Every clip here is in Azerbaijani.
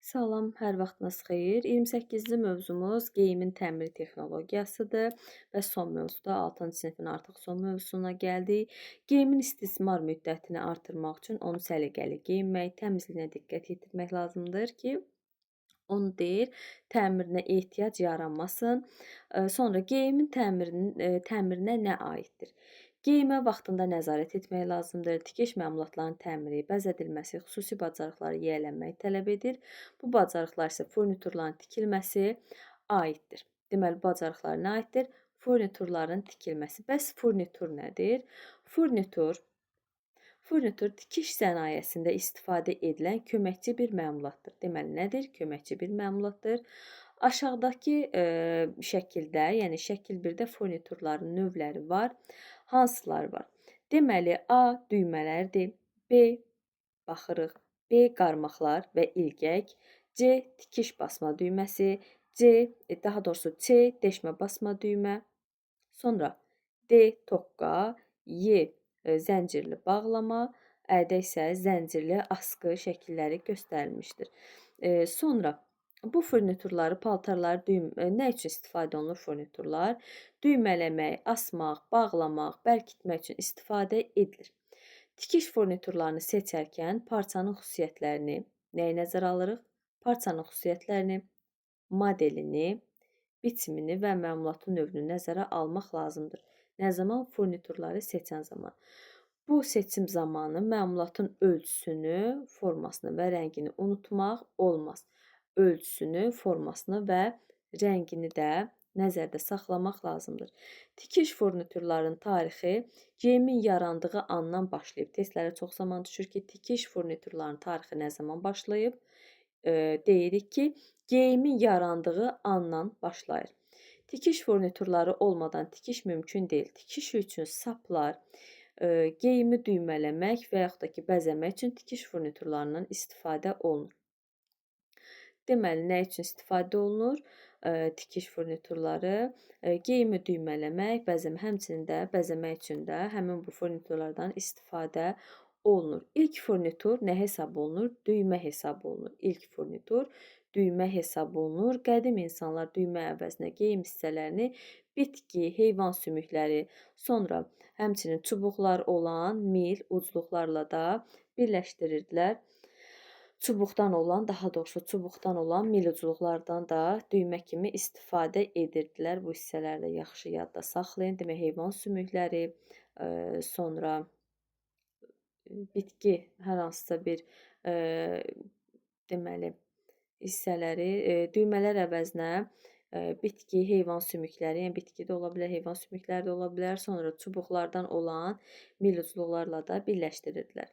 Salam, hər vaxtınız xeyir. 28-ci mövzumuz geyimin təmiri texnologiyasıdır və son mövzuda 6-cı sinifin artıq son mövzusuna gəldik. Geyimin istismar müddətini artırmaq üçün onu səliqəli geyinmək, təmizliyinə diqqət yetirmək lazımdır ki, onu deyir, təmirinə ehtiyac yaranmasın. Sonra geyimin təmirinə nə aiddir? Geyimə vaxtında nəzarət etmək lazımdır. Tikiş məmulatlarının təmiri, bəzədilməsi, xüsusi bacarıqları yiyələnmək tələb edir. Bu bacarıqlar isə furniturların tikilməsi aiddir. Deməli, bacarıqlar nə aiddir? Furniturların tikilməsi. Bəs furnitur nədir? Furnitur tikiş sənayesində istifadə edilən köməkçi bir məmulatdır. Deməli, nədir? Köməkçi bir məmulatdır. Aşağıdakı şəkildə, yəni şəkil 1-də furniturların növləri var. Hansılar var? Deməli, A düymələrdir, B baxırıq, B qarmaqlar və ilgək, C tikiş basma düyməsi, C, daha doğrusu C deşmə basma düymə, sonra D toqqa, Y zəncirli bağlama, Ə-də isə zəncirli asqı şəkilləri göstərilmişdir. Sonra bu furniturları, paltarları nə üçün istifadə olunur furniturlar? Düymələmək, asmaq, bağlamaq, bərkitmək üçün istifadə edilir. Tikiş furniturlarını seçərkən parçanın xüsusiyyətlərini nəyi nəzərə alırıq? Parçanın xüsusiyyətlərini, modelini, biçimini və məmulatın növünü nəzərə almaq lazımdır. Nə zaman? Furniturları seçən zaman. Bu seçim zamanı məmulatın ölçüsünü, formasını və rəngini unutmaq olmaz. Ölçüsünü, formasını və rəngini də nəzərdə saxlamaq lazımdır. Tikiş furniturlarının tarixi geyimin yarandığı andan başlayıb. Testlərə çox zaman düşür ki, tikiş furniturlarının tarixi nə zaman başlayıb? Deyirik ki, geyimin yarandığı andan başlayır. Tikiş furniturları olmadan tikiş mümkün deyil. Tikiş üçün saplar, geyimi düymələmək və yaxud da ki, bəzəmək üçün tikiş furniturlarından istifadə olunur. Deməli, nə üçün istifadə olunur? Tikiş furniturları geyimi düymələmək, bəzəmək, həmçinin də bəzəmək üçün də həmin bu furniturlardan istifadə olunur. İlk furnitur nə hesab olunur? Düymə hesab olunur. İlk furnitur düymə hesab olunur. Qədim insanlar düymə əvəzinə geyim hissələrini bitki, heyvan sümükləri, sonra həmçinin çubuqlar olan mil ucluqlarla da birləşdirirdilər. Çubuqdan olan, daha doğrusu çubuqdan olan mil ucluqlardan da düymə kimi istifadə edirdilər. Bu hissələri də yaxşı yadda saxlayın. Demək, heyvan sümükləri, sonra bitki, hər hansısa bir deməli, hissələri, düymələr əvəzinə bitki, heyvan sümükləri, yəni bitki də ola bilər, heyvan sümükləri də ola bilər. Sonra çubuqlardan olan mil ucluqlarla da birləşdirirdilər.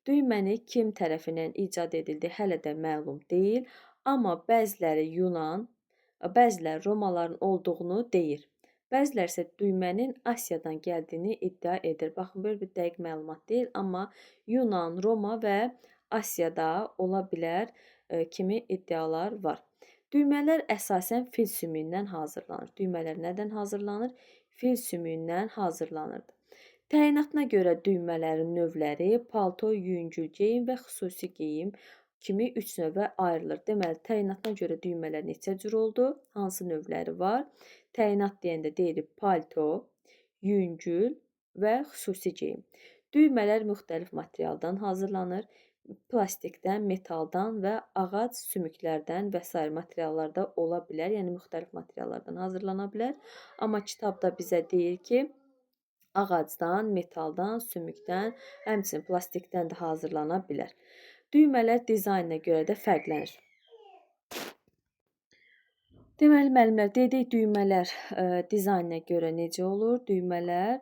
Düyməni kim tərəfindən icad edildi hələ də məlum deyil, amma bəziləri Yunan, bəziləri Romalıların olduğunu deyir. Bəziləri isə düymənin Asiyadan gəldiyini iddia edir. Baxın, belə bir dəqiq məlumat deyil, amma Yunan, Roma və Asiyada ola bilər kimi iddialar var. Düymələr əsasən fil sümüyündən hazırlanır. Düymələr nədən hazırlanır? Fil sümüyündən hazırlanırdı. Təyinatına görə düymələrin növləri palto, yüngül geyim və xüsusi geyim kimi 3 növə ayrılır. Deməli, təyinatına görə düymələr neçə cür oldu? Hansı növləri var? Təyinat deyəndə deyirik palto, yüngül və xüsusi geyim. Düymələr müxtəlif materialdan hazırlanır. Plastikdən, metaldan və ağac sümüklərdən və sair materiallarda ola bilər. Yəni, müxtəlif materiallardan hazırlana bilər. Amma kitabda bizə deyir ki, ağacdan, metaldan, sümükdən, həmçinin plastikdən də hazırlana bilər. Düymələr dizaynına görə də fərqlənir. Deməli, müəllimlər, dedik düymələr dizaynına görə necə olur? Düymələr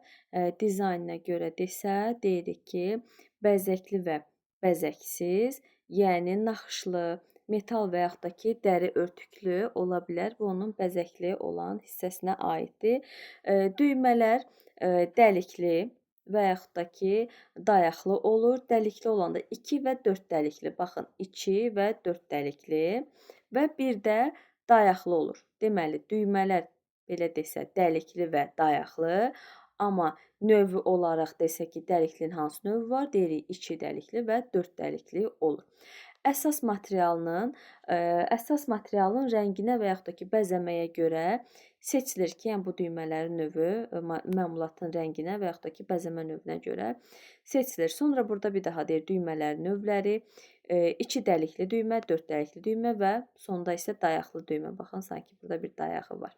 dizaynına görə desə, deyirik ki, bəzəkli və bəzəksiz, yəni naxışlı, metal və yaxud da ki, dəri örtüklü ola bilər. Bu, onun bəzəkli olan hissəsinə aiddir. Düymələr dəlikli və yaxud da ki, dayaqlı olur. Dəlikli olanda 2 və 4 dəlikli. Baxın, 2 və 4 dəlikli və bir də dayaqlı olur. Deməli, düymələr belə desə dəlikli və dayaqlı, amma növü olaraq desə ki, dəliklinin hansı növü var? Deyirik 2 dəlikli və 4 dəlikli olur. Əsas materialının rənginə və yaxud da ki, bəzəməyə görə seçilir ki, yəni bu düymələrin növü məmulatın rənginə və yaxud da ki, bəzəmə növünə görə seçilir. Sonra burada bir daha deyir düymələrin növləri, 2 dəlikli düymə, 4 dəlikli düymə və sonda isə dayaqlı düymə. Baxın, sanki burada bir dayağı var.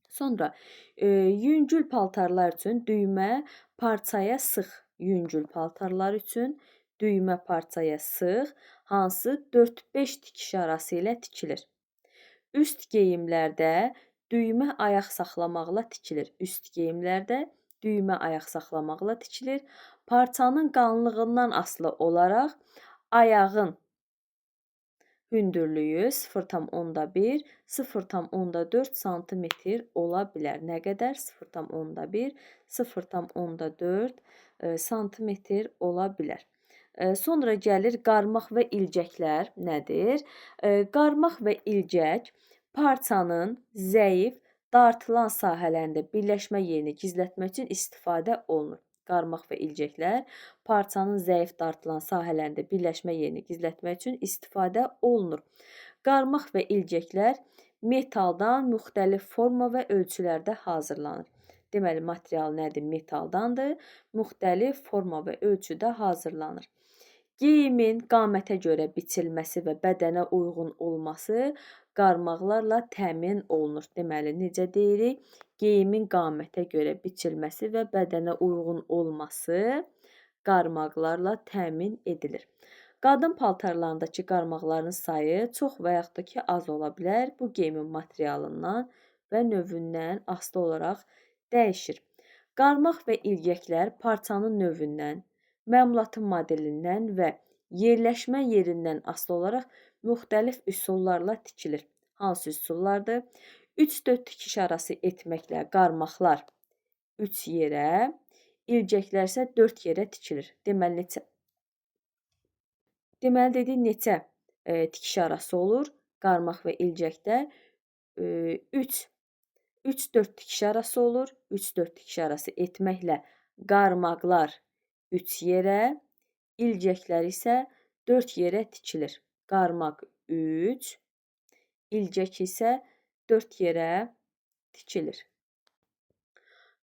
Sonra yüngül paltarlar üçün düymə parçaya sıx. Yüngül paltarlar üçün düymə parçaya sıx, hansı 4-5 tikiş arası ilə tikilir. Üst geyimlərdə düymə ayaq saxlamaqla tikilir. Üst geyimlərdə düymə ayaq saxlamaqla tikilir. Parçanın qalınlığından asılı olaraq ayağın hündürlüyü 0,1, 0,4 sm ola bilər. Nə qədər? 0,1, 0,4 sm ola bilər. Sonra gəlir qarmaq və ilgəklər nədir? Qarmaq və ilgək parçanın zəif, dartılan sahələrində birləşmə yerini gizlətmək üçün istifadə olunur. Qarmaq və ilgəklər parçanın zəif dartılan sahələrində birləşmə yerini gizlətmək üçün istifadə olunur. Qarmaq və ilgəklər metaldan müxtəlif forma və ölçülərdə hazırlanır. Deməli, material nədir? Metaldandır. Müxtəlif forma və ölçüdə hazırlanır. Geyimin qamətə görə biçilməsi və bədənə uyğun olması qarmaqlarla təmin olunur. Deməli, necə deyirik? Geyimin qamətə görə biçilməsi və bədənə uyğun olması qarmaqlarla təmin edilir. Qadın paltarlarındakı qarmaqların sayı çox və yaxud da ki, az ola bilər. Bu geyimin materialından və növündən asılı olaraq dəyişir. Qarmaq və ilgəklər parçanın növündən, məmulatın modelindən və yerləşmə yerindən asılı olaraq müxtəlif üsullarla tikilir. Hansı üsullardır? 3-4 tikiş arası etməklə qarmaqlar 3 yerə, ilgəklər isə 4 yerə tikilir. Deməli, neçə? Deməli, dedik, neçə tikiş arası olur? Qarmaq və ilgəkdə 3-4 tikiş arası olur. 3-4 tikiş arası etməklə qarmaqlar 3 yerə, ilgəklər isə 4 yerə tikilir. Qarmaq 3, ilgək isə 4 yerə tikilir.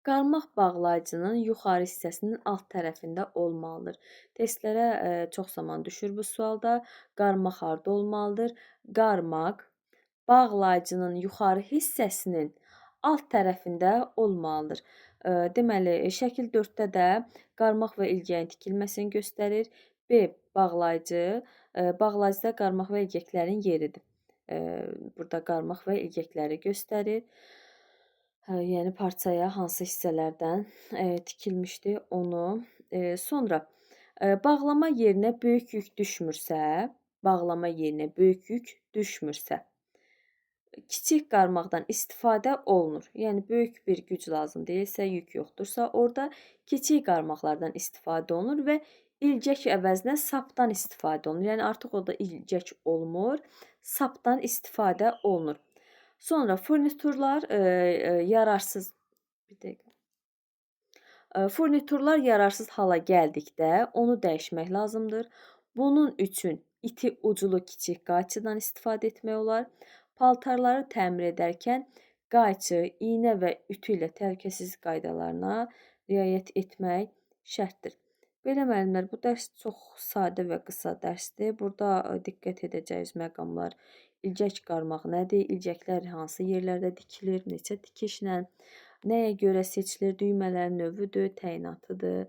Qarmaq bağlayıcının yuxarı hissəsinin alt tərəfində olmalıdır. Testlərə çox zaman düşür bu sualda. Qarmaq harda olmalıdır? Qarmaq bağlayıcının yuxarı hissəsinin alt tərəfində olmalıdır. Deməli, şəkil 4-də də qarmaq və ilgəyin tikilməsini göstərir. B bağlayıcı, bağlayıcıda qarmaq və ilgəklərin yeridir. Burada qarmaq və ilgəkləri göstərir. Yəni, parçaya hansı hissələrdən tikilmişdi onu. Sonra bağlama yerinə böyük yük düşmürsə, kiçik qarmaqdan istifadə olunur. Yəni, böyük bir güc lazım deyilsə, yük yoxdursa, orada kiçik qarmaqlardan istifadə olunur və ilgək əvəzinə sapdan istifadə olunur. Yəni, artıq orada ilgək olmur, sapdan istifadə olunur. Sonra furniturlar yararsız bir dəqiqə. Furniturlar yararsız hala gəldikdə onu dəyişmək lazımdır. Bunun üçün iti uclu kiçik qayçıdan istifadə etmək olar. Paltarları təmir edərkən qayçı, iynə və ütü ilə təhlükəsizlik qaydalarına riayət etmək şərtdir. Belə müəllimlər, bu dərs çox sadə və qısa dərsdir. Burada diqqət edəcəyiniz məqamlar: ilgək qarmaq nədir, ilgəklər hansı yerlərdə tikilir, neçə tikişlə, nəyə görə seçilir, düymələrin növüdür, təyinatıdır.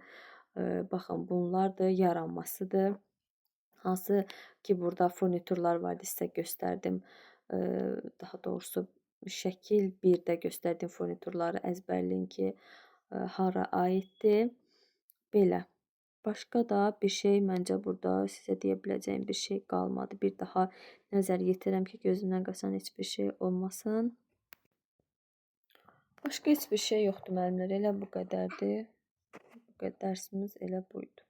Baxın, bunlardır, yaranmasıdır. Hansı ki, burada furniturlar vardı, sizə göstərdim. Daha doğrusu, şəkil 1-də göstərdiyim furniturları əzbərləyin ki, hara aiddir. Belə. Başqa da bir şey məncə burada sizə deyə biləcəyim bir şey qalmadı. Bir daha nəzər yetirəm ki, gözümdən qaçan heç bir şey olmasın. Başqa heç bir şey yoxdur müəllimlər. Elə bu qədərdir. Bu qədər dərsimiz elə buydu.